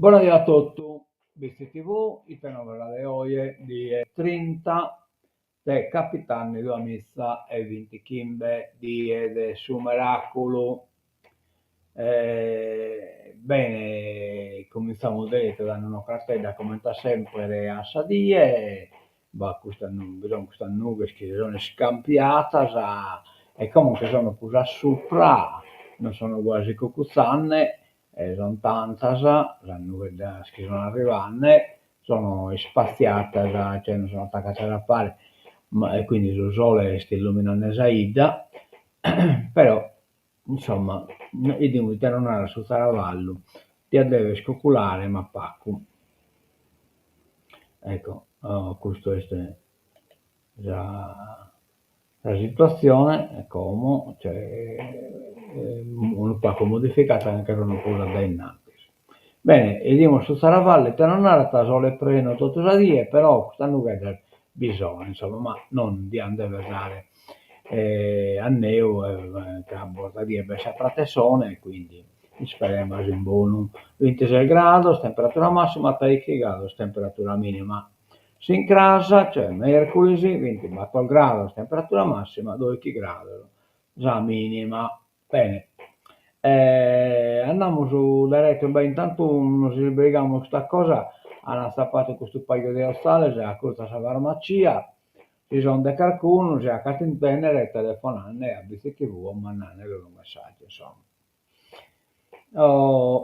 Bona die a totu, Bitzi TV, ite novas de oje, die trinta de capitanni duamiza e bintichimbe, die de su meraculu. Bene, cumintzamus deretu dande un'ocratedda comente a semper a sa die, b'at custas bi sun custas nughes chi si sun iscampiadas e como che sun prus a supra, non sun guasi cucutzande e sun tantas sas nugheddas chi sun arrivande, sun ispatziadas, cioè non sun atacadas a pare, ma e quindi su sole est illuminande sa 'idda, però insomma 'idimus ite nos narat su zaravallu, diat dever cuculare ma pagu. Ecco custu est sa Sa situatzione como cioè unu pagu modificada nche sun prus a dae innantis. Bene, 'idimus su zaravallu ite nos narat, sole prenu totu sa die, però custas nugheddas bi sun, insomma, ma non dian dever dare anneu ca a bortadie b'est sa pratessone e quindi isperemus in bonu. Bintises grados temperatura massima, trèichi grados temperatura minima. S'incras, cioè mèrcuris, bintibator grados temperatura massima, doichi grados sa minima. Bene, andamus deretu, beh intantu nos isbrigamus custa cosa, an atzapadu custu paju de 'otzales a curtzu a sa farmacia, si son de carcunu si 'acat intendere telefonande a Bitzi TV o mandandeli unu messaggiu insomma.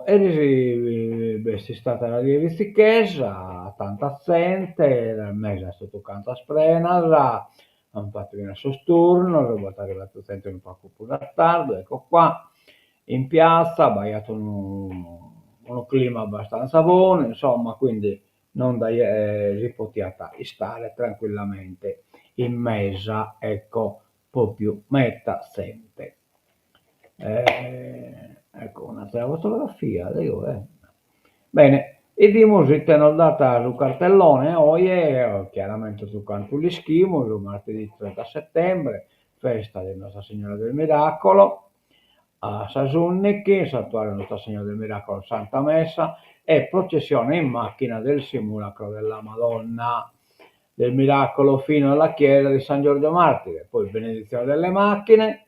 Eris b'est istada sa die bitzichesa, tanta zente, sas mesas totu cantas prenas, an fatu finas sos turnos, b'at arrivadu zente unu pagu prus a tardu, ecco qua, in piazza b'aiat unu unu clima abbastanza bonu, insomma, quindi non si potiat istare tranquillamente in mesa, ecco, propriu meta zente. Ecco un'atera fotografia de oe. Bene, 'idimus ite nos dat su cartellone oje, chiaramente totu cantu l'ischimus, martedì trenta settembre, festa de Nostra Signora del Miracolo, a sas ùndighi, Santuario Nostra Signora del Miracolo, Santa Messa e processione in macchina del simulacro della Madonna del Miracolo fino alla chiesa di San Giorgio Martire, poi benedizione delle macchine,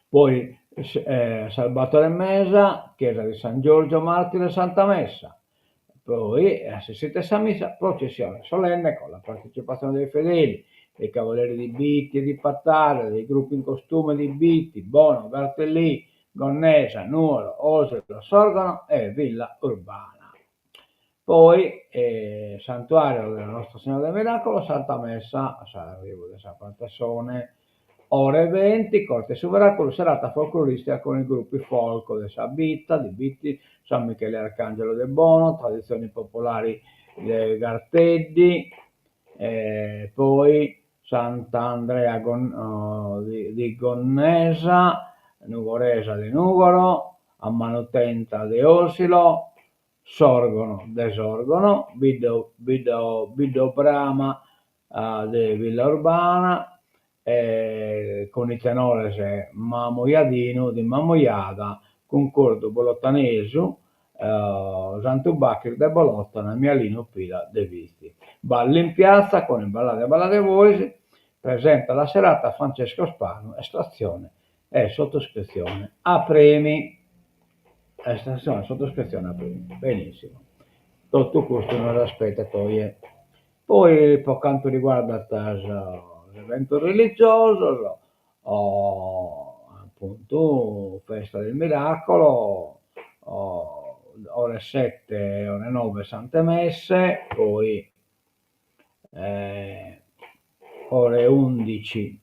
poi sas bator e mesa, chiesa di San Giorgio Martire, Santa Messa, poi a sas sete sa missa, processione solenne con la partecipazione dei fedeli, dei cavalieri di Bitti e di Pattada, dei gruppi in costume di Bitti, Bono, Gartellì, Gonnesa, Nuoro, Osilo, Sorgono e Villaurbana. Poi Santuario della Nostra Signora del Miracolo, Santa Messa a s'arribu de sa protessone. Ore 20, Corte 'e su Miraculu, serata folcloristica con i gruppi folk de sa Bidda, di Bitti, San Michele Arcangelo de Bono, Tradizioni Popolari de Garteddi, poi Sant'Andrea di Gonnesa, Nugoresa de Nugoro, A Manu Tenta de Osilo, Sorgono de Sorgono, Biddobrana de Villaurbana, cun i tenores Mamujadinu di Mamujada, Cuncordu Bolotanesu, Santu Bachis de Bolotana e Mialinu Pira de Bitzi. Ballu in piazza con i Ballade Ballade Bois, presenta la serata Francesco Spanu, estrazione e sottoscrizione a premi. Estrazione e sottoscrizione a premi. Benissimo. Totu custu nos aspetat oje. Poi po cantu riguardat sos eventos religiosos, apuntu festa del miracolo, ore sette ore noe Sante Messe, poi ore undici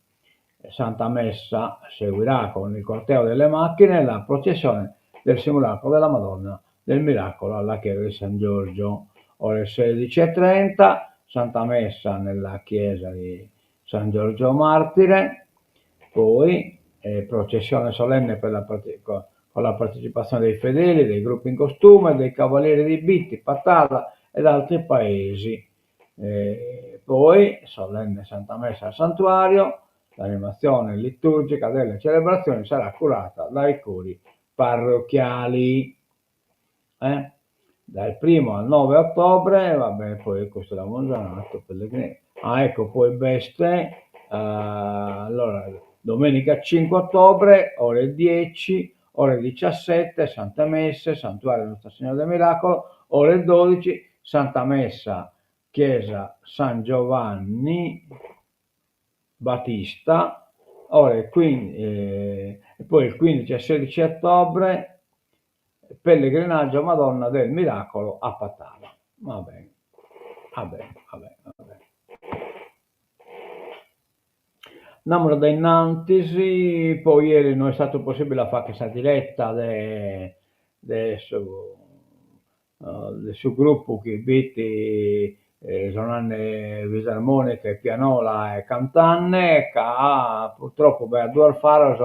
Santa Messa seguirà con il corteo delle macchine la processione del simulacro della Madonna del Miracolo alla chiesa di San Giorgio. Ore 16.30 Santa Messa nella chiesa di San Giorgio Martire, poi eh, processione solenne per la, con la partecipazione dei fedeli, dei gruppi in costume, dei cavalieri di Bitti, Pattada ed altri paesi. Eh, poi solenne Santa Messa al santuario, l'animazione liturgica delle celebrazioni sarà curata dai cori parrocchiali. Eh dal primo al 9 ottobre, va bene, poi custu l'amus già natu, pellegrini, ah ecco poi b'est allora domenica 5 ottobre ore 10, ore 17 Santa Messa, Santuario Nostra Signora del Miracolo, ore 12 Santa Messa, Chiesa San Giovanni Battista, ore e poi il 15 e 16 ottobre Pellegrinaggio Madonna del Miracolo a Pattada. Va bene, va bene, va bene, va bene. Andamus dae innantis, poi ieri no est statu possibile a fagher sa diretta de de su de su gruppu chi fit sonande fisarmonica e pianola e cantande ca purtroppo b'aiat duos faros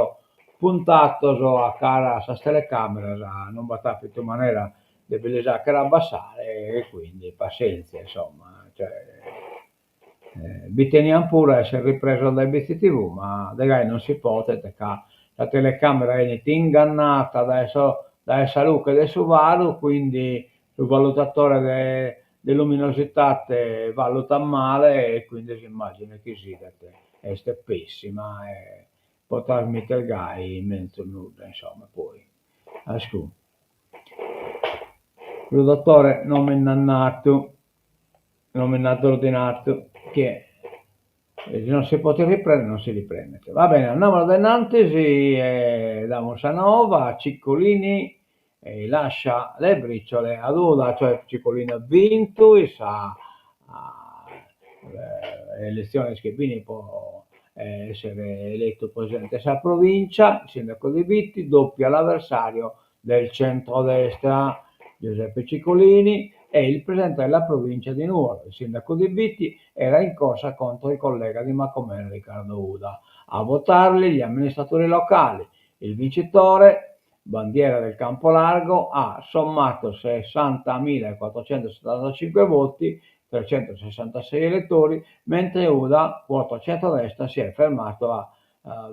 puntados a cara a sas telecameras, non b'at apidu manera de bi lis fagher abbassare e quindi passenzia insomma, cioè bi tenian puru a esser ripresos dae BCTV ma de gai non si podet ca sa telecamera 'enit ingannata dae dae sa luche de su faru, quindi su valutatore de de luminosidade valutat male e quindi s'immagine chi s'idet est pessima e po trasmitter gai menzus nudda insomma poi ascù su dottore non mi nd'at natu non mi nd'at ordinatu chi si non si potet riprender non si riprendet. Va bene andamus dae innantis e damus sa nova, Ciccolini lascia le briciole ad Uda, cioè Ciccolini at bintu in sa eletziones chi fin po essere elettu presidente de sa provincia, sindaco di Bitti, doppia l'avversario del centrodestra Giuseppe Ciccolini è il presidente della provincia di Nuoro, il sindaco di Bitti era in corsa contro il collega di Macomer Riccardo Uda. A votarli gli amministratori locali. Il vincitore, bandiera del Campolargo, ha sommato 60.475 voti, 366 elettori, mentre Uda, quota centrodestra, si è fermato a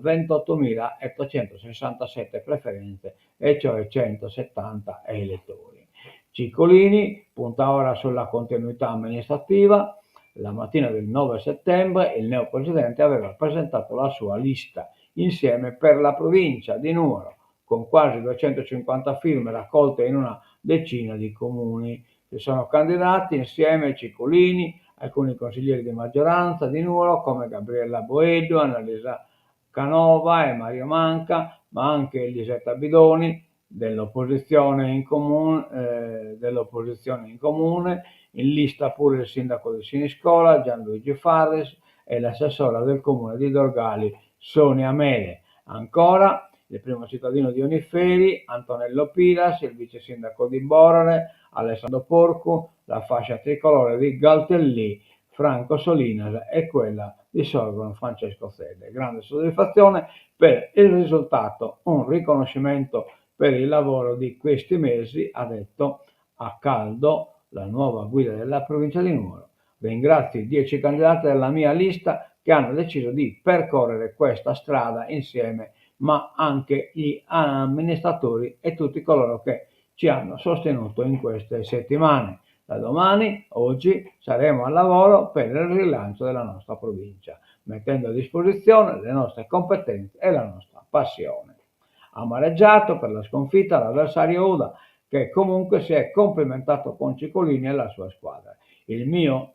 28.367 preferenze, e cioè 170 elettori. Ciccolini punta ora sulla continuità amministrativa. La mattina del 9 settembre il neopresidente aveva presentato la sua lista Insieme per la provincia di Nuoro, con quasi 250 firme raccolte in una decina di comuni. Si sono candidati insieme Ciccolini, alcuni consiglieri di maggioranza di Nuoro come Gabriella Boeddu, Annalisa Canova e Mario Manca, ma anche Elisetta Bidoni dell'opposizione in comune, dell'opposizione in comune, in lista pure il sindaco di Siniscola Gianluigi Farris e l'assessora del comune di Dorgali Sonia Mele. Ancora il primo cittadino di Oniferi Antonello Piras, il vice sindaco di Borore Alessandro Porcu, la fascia tricolore di Galtellì Franco Solinas e quella di Sorgono Francesco Zedde. Grande soddisfazione per il risultato, un riconoscimento per il lavoro di questi mesi, ha detto a caldo la nuova guida della provincia di Nuoro. Ringrazio i 10 candidati della mia lista che hanno deciso di percorrere questa strada insieme, ma anche gli amministratori e tutti coloro che ci hanno sostenuto in queste settimane. Da domani, oggi, saremo al lavoro per il rilancio della nostra provincia, mettendo a disposizione le nostre competenze e la nostra passione. Amareggiato per la sconfitta l'avversario Uda, che comunque si è complimentato con Ciccolini e la sua squadra. Il mio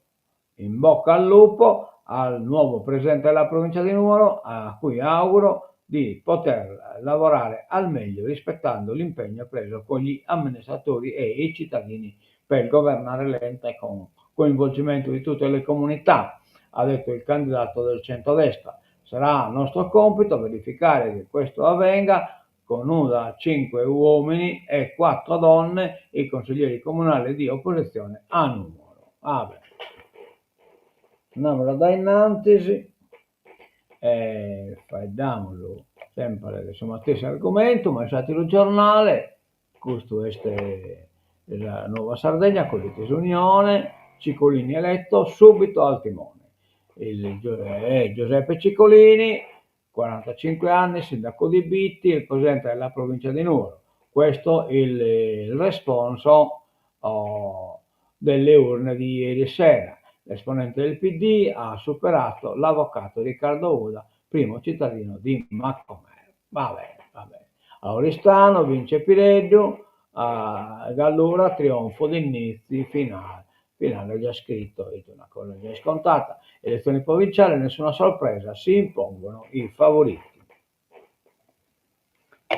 in bocca al lupo al nuovo presidente della provincia di Nuoro, a cui auguro di poter lavorare al meglio rispettando l'impegno preso con gli amministratori e i cittadini per governare l'ente con coinvolgimento di tutte le comunità, ha detto il candidato del centrodestra. Sarà nostro compito verificare che questo avvenga con Uda 5 uomini e 4 donne, i consiglieri comunali di opposizione a Nuoro. Ah beh. Andamus dae innantis e faeddamus sempre de su matessi argumentu, ma in s'ateru giornale, custu est sa Nuova Sardegna, collit s'Unione, Ciccolini eletto subito al timone. Il Giuseppe Ciccolini, 45 anni, sindaco di Bitti, il presidente della provincia di Nuoro. Questo il il responso delle urne di ieri sera. L'esponente del PD ha superato l'avvocato Riccardo Uda, primo cittadino di Macomer. Va bene, va bene. A Oristano vince Pireddu, a Gallura trionfo di Nizi finale. Finale già scritto, est una cosa già iscontata. Elezioni provinciali, nessuna sorpresa, si impongono i favoriti.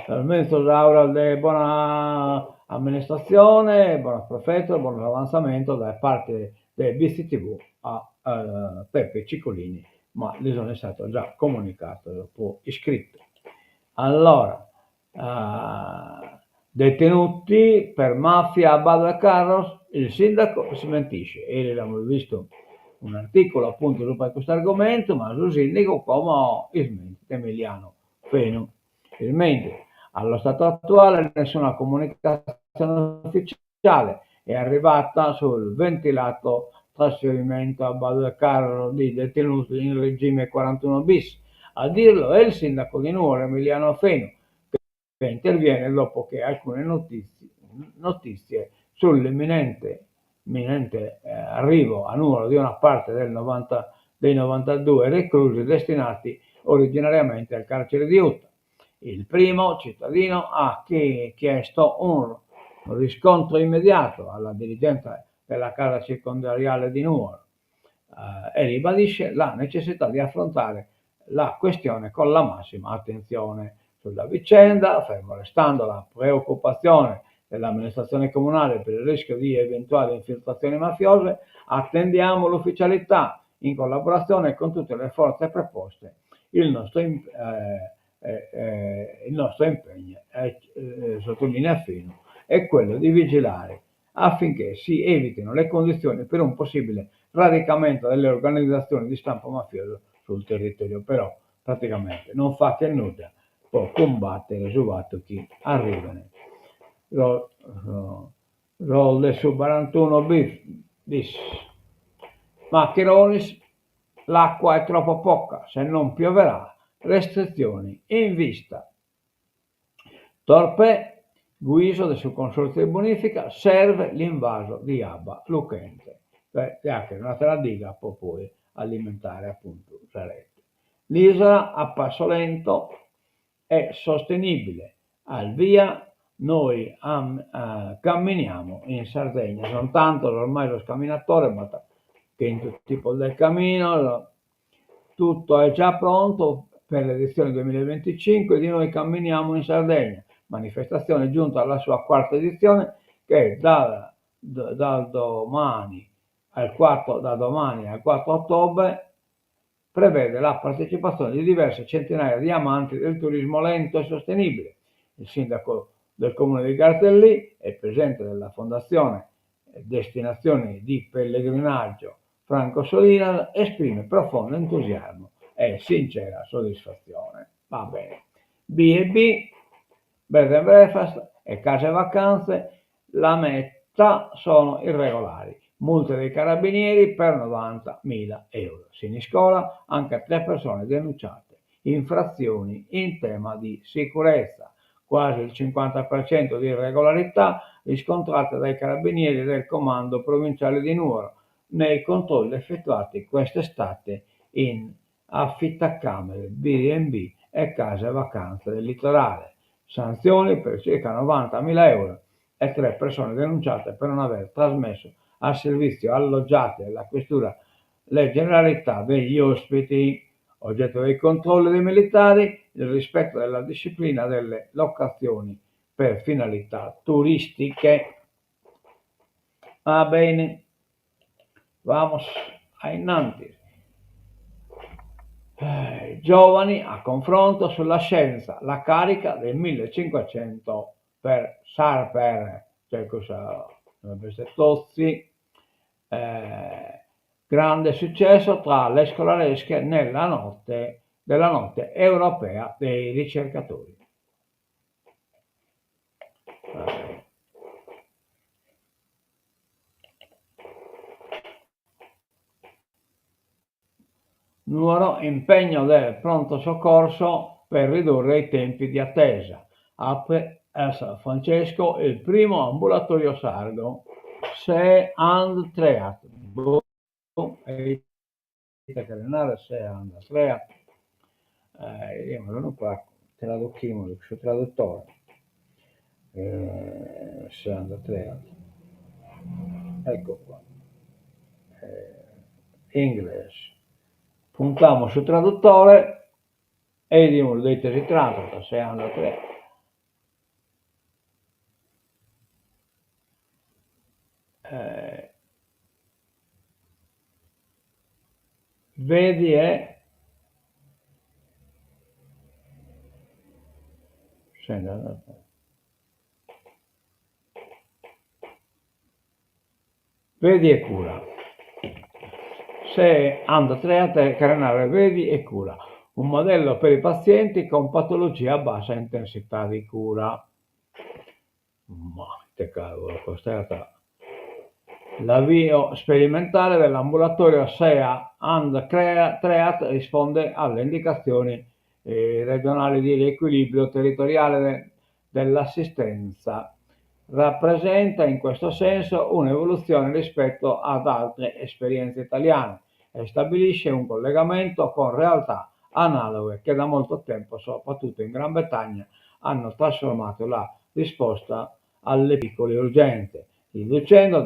Sas menzus auras de bona amministratzione, bonos profetos, bonos avantzamentos dae parte de BCTV a Peppe Cicolini, ma li sono istados già comunicados po iscritu. Allora, detenuti per mafia a Badu 'e Carros, il sindaco smentisce. Eris amus bistu un'articulu apuntu subra 'e custu argumentu, ma su sindigu como ismentit, Emiliano Fenu ismentit. Allo stato attuale nessuna comunicazione ufficiale è arrivata sul ventilato trasferimento a Badu 'e Carros di detenuti in regime 41 bis. A dirlo è il sindaco di Nuoro Emiliano Fenu, che interviene dopo che alcune notizie sull'imminente imminente arrivo a Nuoro di una parte del 90, dei 92 reclusi destinati originariamente al carcere di Uta. Il primo cittadino ha chiesto un riscontro immediato alla dirigenza della casa circondariale di Nuoro eh, e ribadisce la necessità di affrontare la questione con la massima attenzione. Sulla vicenda, fermo restando la preoccupazione dell'amministrazione comunale per il rischio di eventuali infiltrazioni mafiose, attendiamo l'ufficialità in collaborazione con tutte le forze preposte. Il nostro, eh, eh, eh, il nostro impegno, eh, sottolinea Fenu, è quello di vigilare affinché si evitino le condizioni per un possibile radicamento delle organizzazioni di stampo mafioso sul territorio. Però praticamente non faghet nudda po cumbatere su fatu chi arrivene sos sos de su barantuno bis. Maccheronis, l'acqua è troppo poca, se non pioverà, restrizioni in vista. Torpè, Guiso de su Consortziu de Bonifica, serve l'invaso di Abba Luchente, de fagher un'atera diga po poi alimentare apuntu sa rete. L'isola a passo lento e sostenibile, al via Noi camminiamo in Sardegna. Sunt tantos ormai sos camminatores, b'at chentu tipos de caminos, tutto è già pronto per l'edizione 2025 di Noi camminiamo in Sardegna, manifestazione giunta alla sua quarta edizione che da, da domani al 4, da domani al 4 ottobre prevede la partecipazione di diverse centinaia di amanti del turismo lento e sostenibile. Il sindaco del comune di Gartellì e presidente della Fondazione Destinazioni di Pellegrinaggio Franco Solinas esprime profondo entusiasmo e sincera soddisfazione. Va bene. B&B, Bed and Breakfast e case vacanze, la metà sono irregolari. Multe dei carabinieri per 90.000 euro. Siniscola, anche tre persone denunciate. Infrazioni in tema di sicurezza. Quasi il 50% di irregolarità riscontrate dai carabinieri del comando provinciale di Nuoro nei controlli effettuati quest'estate in affittacamere, B&B e case vacanze del litorale. Sanzioni per circa 90.000 euro e tre persone denunciate per non aver trasmesso al servizio alloggiati della questura le generalità degli ospiti. Oggetto dei controlli dei militari il rispetto della disciplina delle locazioni per finalità turistiche. Va bene, vamos a innantis. Eh, giovani a confronto sulla scienza, la carica del 1500 per Sarper, cioè cosa dovrebbe essere Tozzi, eh, grande successo tra le scolaresche nella notte della notte europea dei ricercatori. Nuoro, impegno del pronto soccorso per ridurre i tempi di attesa. Apre A San Francesco il primo ambulatorio sardo, See and Treat. Boh, e ite cheret narrer See and Treat? 'Idimus unu pagu, traduchimus cun su tradutore, See and Treat, ecco qua, English, puntamus su tradutore e 'idimus de ite si tratat, See and Treat. Vedi e Vedi e cura. See and Treat cheret narrer vedi e cura. Un modello per i pazienti con patologie a bassa intensità di cura. Ma ite cavolo, custa 'orta. L'avvio sperimentale dell'ambulatorio See and Treat risponde alle indicazioni regionali di riequilibrio territoriale dell'assistenza. Rappresenta in questo senso un'evoluzione rispetto ad altre esperienze italiane e stabilisce un collegamento con realtà analoghe che da molto tempo, soprattutto in Gran Bretagna, hanno trasformato la risposta alle piccole urgenze, riducendo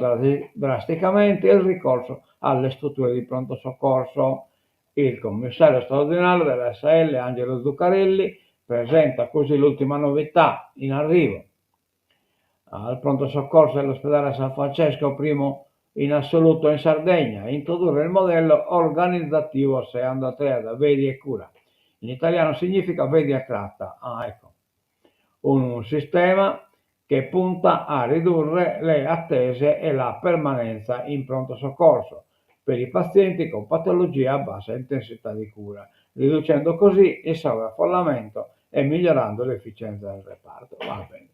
drasticamente il ricorso alle strutture di pronto soccorso. Il commissario straordinario dell'ASL Angelo Zuccarelli presenta così l'ultima novità in arrivo al pronto soccorso dell'ospedale San Francesco, primo in assoluto in Sardegna, introdurre il modello organizzativo See and Treat, vedi e cura. In italiano significa vedi e tratta. Ah, ecco. Un sistema che punta a ridurre le attese e la permanenza in pronto soccorso per i pazienti con patologie a bassa intensità di cura, riducendo così il sovraffollamento e migliorando l'efficienza del reparto. Va bene.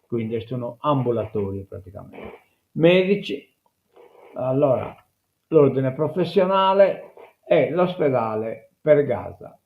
Quindi est unu ambulatoriu praticamente. Medici, allora, l'ordine professionale e l'ospedale per Gaza.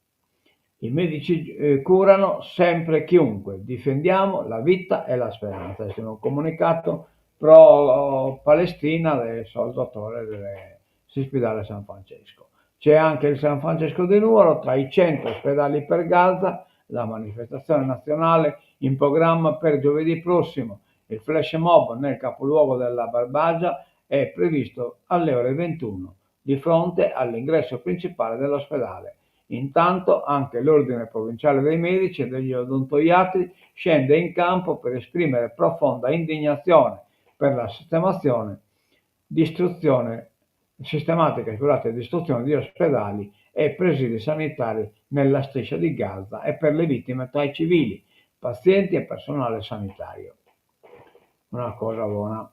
I medici curano sempre chiunque, difendiamo la vita e la speranza. Est unu comunicatu pro Palestina de sos dotores de s'ispidale San Francesco. C'è anche il San Francesco di Nuoro tra i 100 ospedali per Gaza, la manifestazione nazionale in programma per giovedì prossimo. Il flash mob nel capoluogo della Barbagia è previsto alle ore 21 di fronte all'ingresso principale dell'ospedale. Intanto anche l'Ordine provinciale dei medici e degli odontoiatri scende in campo per esprimere profonda indignazione per la sistemazione distruzione sistematica scusate, distruzione di ospedali e presidi sanitari nella striscia di Gaza e per le vittime tra i civili, pazienti e personale sanitario. Una cosa buona.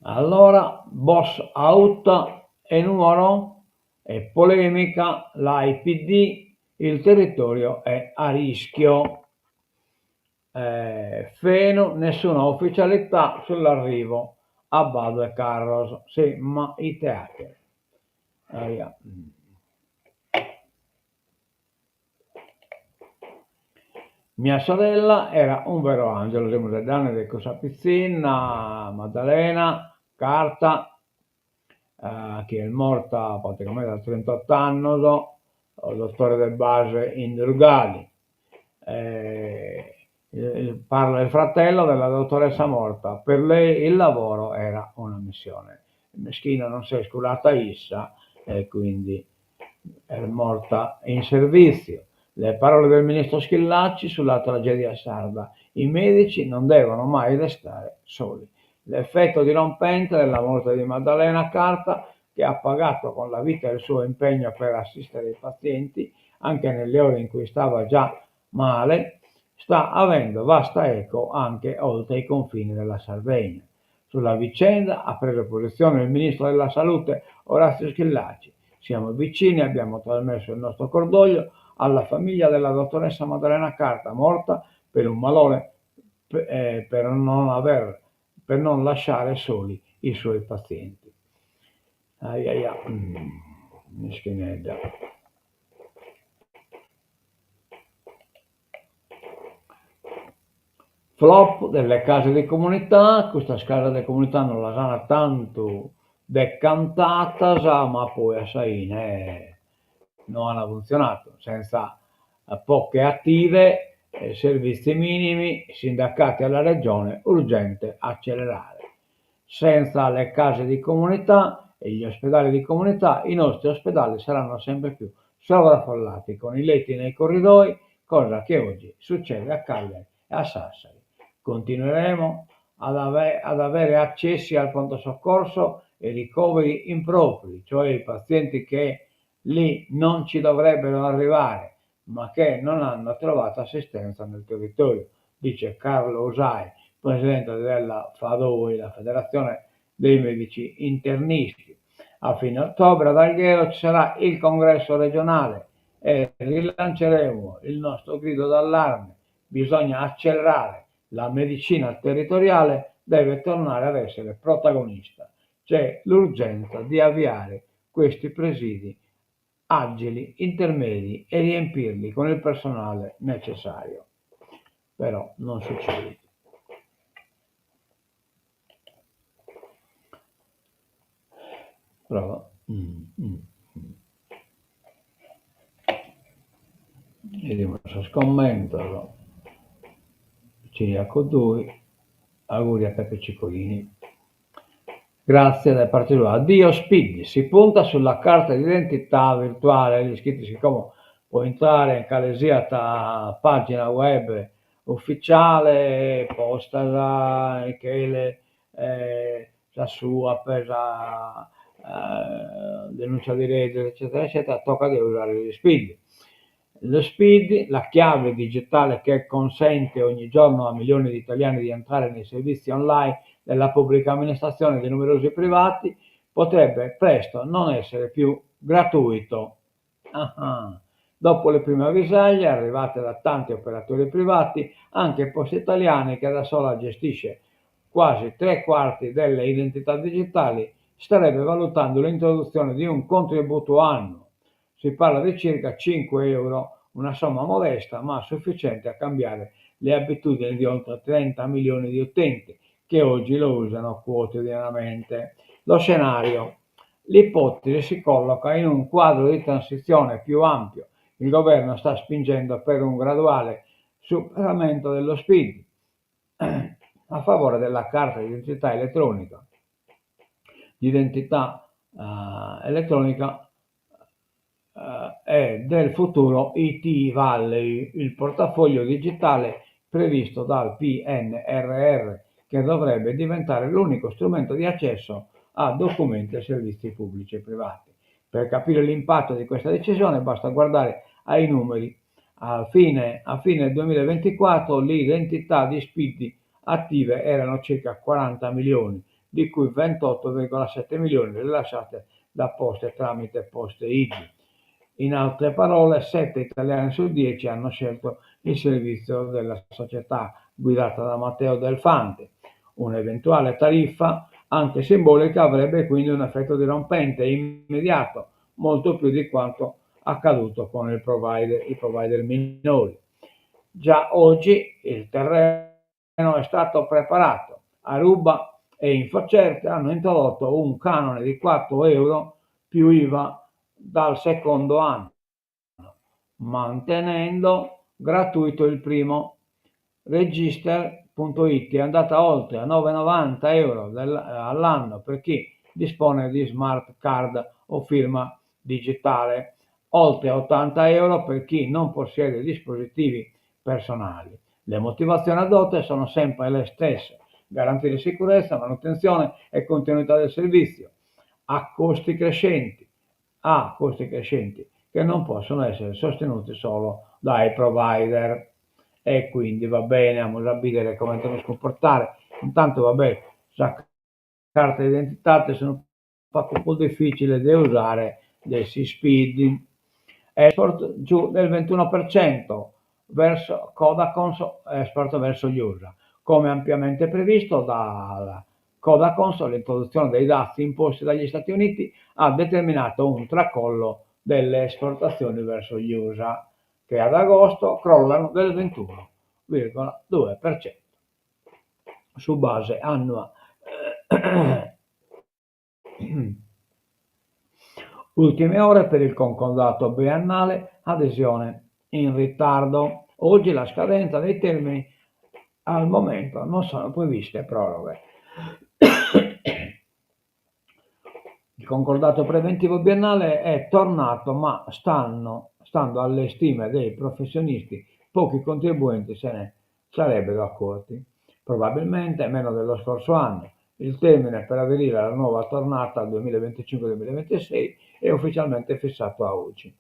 Allora, boss out e Nuoro e polemica, l'AIPD, il territorio è a rischio. Fenu, nessuna ufficialità sull'arrivo a Badu e Carros, sì, ma ite 'achere. Aia. Mia sorella era un vero angelo, semus faeddende de cussa pitzinna, Maddalena Carta, chi est morta praticamente a trintot'annos, dottore de base in Durgali. Parla il fratello della dottoressa morta, per lei il lavoro era una missione. Meschina non s'est curata issa e quindi est morta in servizio. Le parole del ministro Schillaci sulla tragedia sarda, i medici non devono mai restare soli. L'effetto dirompente della morte di Maddalena Carta, che ha pagato con la vita il suo impegno per assistere i pazienti, anche nelle ore in cui stava già male, sta avendo vasta eco anche oltre i confini della Sardegna. Sulla vicenda ha preso posizione il ministro della Salute Orazio Schillaci. Siamo vicini e abbiamo trasmesso il nostro cordoglio alla famiglia della dottoressa Maddalena Carta, morta per un malore per non aver, per non lasciare soli i suoi pazienti. Ai ai ai, mischinedda. Flop delle case di comunità, custas casas de comunità no las ant tantu decantadas, ma poi a sa 'ine no ant funtzionadu, senza poche attive, servizi minimi, sindacati alla Regione, urgente accelerare. Senza le case di comunità e gli ospedali di comunità, i nostri ospedali saranno sempre più sovraffollati, con i letti nei corridoi, cosa che oggi succede a Cagliari e a Sassari. Continueremo ad, ave ad avere accessi al pronto soccorso e ricoveri impropri, cioè i pazienti che lì non ci dovrebbero arrivare, ma che non hanno trovato assistenza nel territorio, dice Carlo Usai, presidente della FADOI, la Federazione dei Medici Internisti. A fine ottobre ad Alghero ci sarà il congresso regionale e rilanceremo il nostro grido d'allarme. Bisogna accelerare, la medicina territoriale deve tornare ad essere protagonista. C'è l'urgenza di avviare questi presidi agili, intermedi e riempirli con il personale necessario. Però non succede. Prova. Bidimus sos commentos. Ciriaco Dui, auguri a Peppe Cicolini. Grazie dae parte sua. Addio Spid, si punta sulla carta d'identità virtuale, l'ischides chi como pro intrare in cale siat pagina web ufficiale, postas, Michele, sa SUAP, sa denuncia di reddito eccetera eccetera, tocat de usare s'Spid. Lo Spid, la chiave digitale che consente ogni giorno a milioni di italiani di entrare nei servizi online della pubblica amministrazione e di numerosi privati, potrebbe presto non essere più gratuito. Ah. Dopo le prime avvisaglie arrivate da tanti operatori privati, anche Poste Italiane, che da sola gestisce quasi tre quarti delle identità digitali, starebbe valutando l'introduzione di un contributo annuo. Si parla di circa 5 euro, una somma modesta ma sufficiente a cambiare le abitudini di oltre 30 milioni di utenti che oggi lo usano quotidianamente. Lo scenario. L'ipotesi si colloca in un quadro di transizione più ampio. Il governo sta spingendo per un graduale superamento dello SPID a favore della carta d'identità elettronica, di identità elettronica e del futuro IT Valley, il portafoglio digitale previsto dal PNRR che dovrebbe diventare l'unico strumento di accesso a documenti e servizi pubblici e privati. Per capire l'impatto di questa decisione basta guardare ai numeri. A fine, a fine 2024 le identità di SPID attive erano circa 40 milioni, di cui 28,7 milioni rilasciate da Poste tramite Poste ID. In altre parole, 7 italiani su 10 hanno scelto il servizio della società guidata da Matteo Del Fante. Un'eventuale tariffa, anche simbolica, avrebbe quindi un effetto dirompente immediato, molto più di quanto accaduto con il provider, i provider minori. Già oggi il terreno è stato preparato. Aruba e Infocert hanno introdotto un canone di 4 euro più IVA dal secondo anno, mantenendo gratuito il primo. Register.it è andata oltre a 9,90 euro all'anno per chi dispone di smart card o firma digitale, oltre 80 euro per chi non possiede dispositivi personali. Le motivazioni adotte sono sempre le stesse: garantire sicurezza, manutenzione e continuità del servizio, a costi crescenti, a costi crescenti che non possono essere sostenuti solo dai provider. E quindi va bene, amus a bìdere comente nos cumportare. Intanto va bene, sa carta d'identidade est unu pagu prus difficile de usare de s'Spid. Export giù del 21% verso Codacons, export verso gli USA. Come ampiamente previsto dalla Codacons, l'introduzione dei dazi imposti dagli Stati Uniti ha determinato un tracollo delle esportazioni verso gli USA, che ad agosto crollano del 21,2%. Su base annua. Ultime ore per il concordato biennale, adesione in ritardo. Oggi la scadenza dei termini, al momento non sono previste proroghe. Il concordato preventivo biennale è tornato ma stanno, stando alle stime dei professionisti pochi contribuenti se ne sarebbero accorti. Probabilmente meno dello scorso anno. Il termine per aderire alla nuova tornata 2025-2026 è ufficialmente fissato a oggi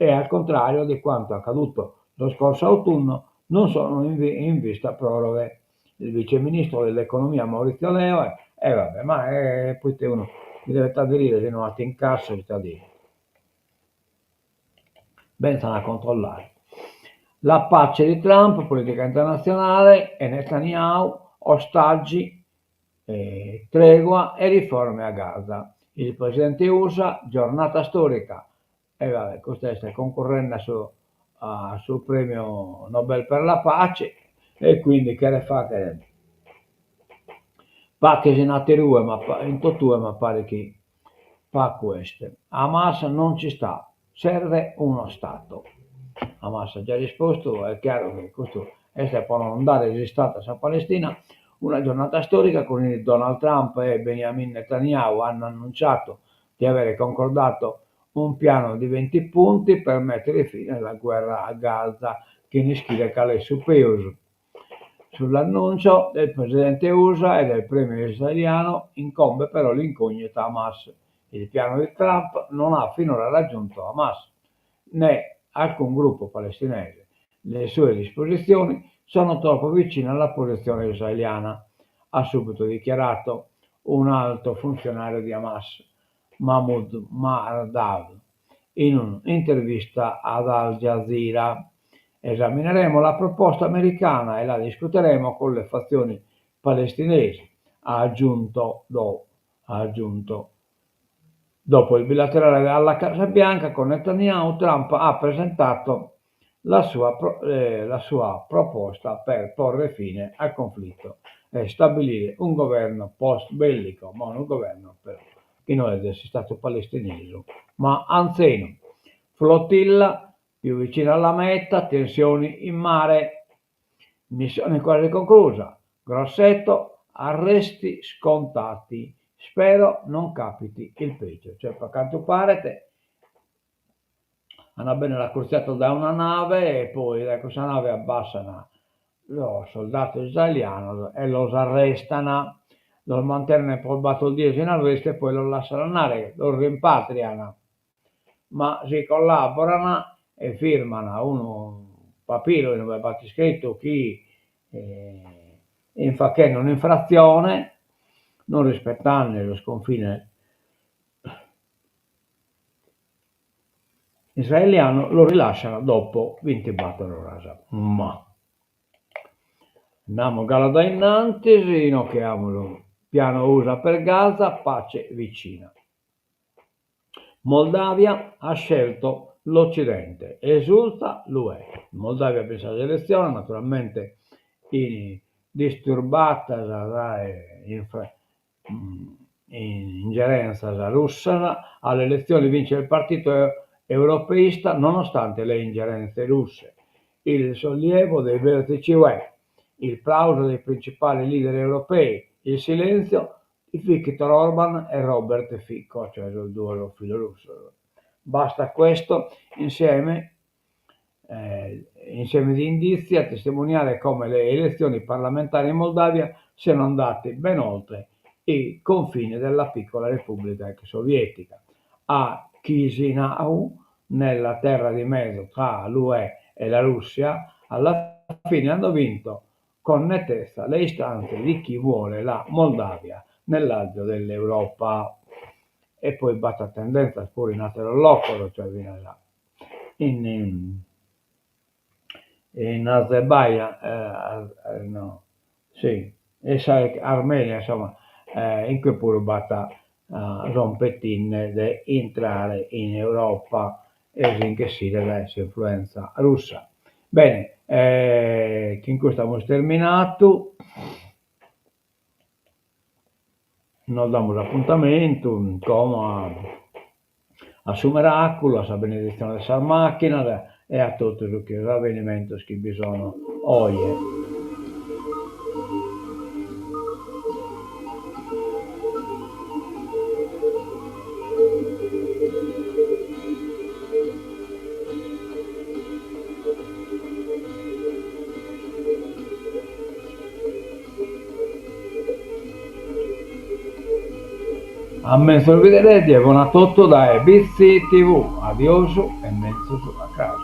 e al contrario di quanto accaduto lo scorso autunno non sono in, in vista proroghe. Il viceministro dell'economia Maurizio Leo e eh, vabbè, ma eh, poi te uno mi deve aderire se no at incasso ita dire. Benzan a controllare. La pace di Trump, politica internatzionale, e Netanyahu, ostaggi, eh, tregua e riforme a Gaza. Il presidente USA, giornata storica, e vabbè, custu est cuncurrende a su a su premiu Nobel per la pace e quindi cheret faghere paches in aterue ma in totue ma paret chi pagu est. Hamas non ci sta, serve uno Stato. Hamas at giai rispostu, est chiaru chi custu est pro non dare s'Istadu a sa Palestina, una giornata storica con Donald Trump e Benjamin Netanyahu hanno annunciato di avere concordato un piano di 20 punti per mettere fine alla guerra a Gaza, chene ischire cale est su peus. Sull'annuncio del presidente USA e del premier israeliano incombe però l'incognita Hamas. Il piano di Trump non ha finora raggiunto Hamas né alcun gruppo palestinese. Le sue disposizioni sono troppo vicine alla posizione israeliana, ha subito dichiarato un alto funzionario di Hamas, Mahmoud Mardav, in un'intervista ad Al Jazeera. Esamineremo la proposta americana e la discuteremo con le fazioni palestinesi, ha aggiunto, do, ha aggiunto. Dopo il bilaterale alla Casa Bianca con Netanyahu, Trump ha presentato la sua, eh, la sua proposta per porre fine al conflitto e stabilire un governo post-bellico, ma unu governo però chi no est de s'Istadu palestinesu, ma anzenu. Flotilla più vicina alla meta, tensioni in mare. Missione quasi conclusa. Grosseto, arresti scontati. Spero non capiti il peggio. Cioè, a cantu paret, ant a bennere acurtziados dae una nave e poi dae cussa nave abbassan sos soldados israelianos e los arrestan, los mantenen pro bator dies in arrestu e poi los lassan andare, los rimpatrian, ma si collaboran e firman unu papiru in ue b'at iscritu chi in fachende un'infratzione, non rispetende sos confines Israelianos los rilascian dopo bintibator oras. Ma andamus galu a dae innantis, inoghe amus piano USA per Gaza, pace vicina. Moldavia ha scelto l'Occidente, esulta l'UE. In Moldavia bi sas eletziones, naturalmente disturbadas dae ingerentzas russas, alle elezioni vince il partito europeista nonostante le ingerenze russe. Il sollievo dei vertici UE, il plauso dei principali leader europei, il silenzio di Viktor Orban e Robert Fico, cioè sos duos filorussos. Basta questo insieme insieme di indizi a testimoniare come le elezioni parlamentari in Moldavia siano andate ben oltre i confini della piccola repubblica ex sovietica. A Chisinau, nella terra di mezzo tra l'UE e la Russia, alla fine hanno vinto con nettezza le istanze di chi vuole la Moldavia nell'alveo dell'Europa. E poi b'at tendèntzias puru in àteros locos, cioè finas in in Azerbaijan no si in sa Armenia insomma in cue puru b'at son petinde de intrare in Europa e si nche essire dae s'influenza russa. Bene chin custu amus terminadu. Nos damus apuntamentu como a a su meràculu, a sa beneditzione de sas màchinas e a totu su chi sos avenimentos chi bi sono oje. A menzus bidere, die bona a totu dae Bitzi TV. Adiosu e menzus a cras.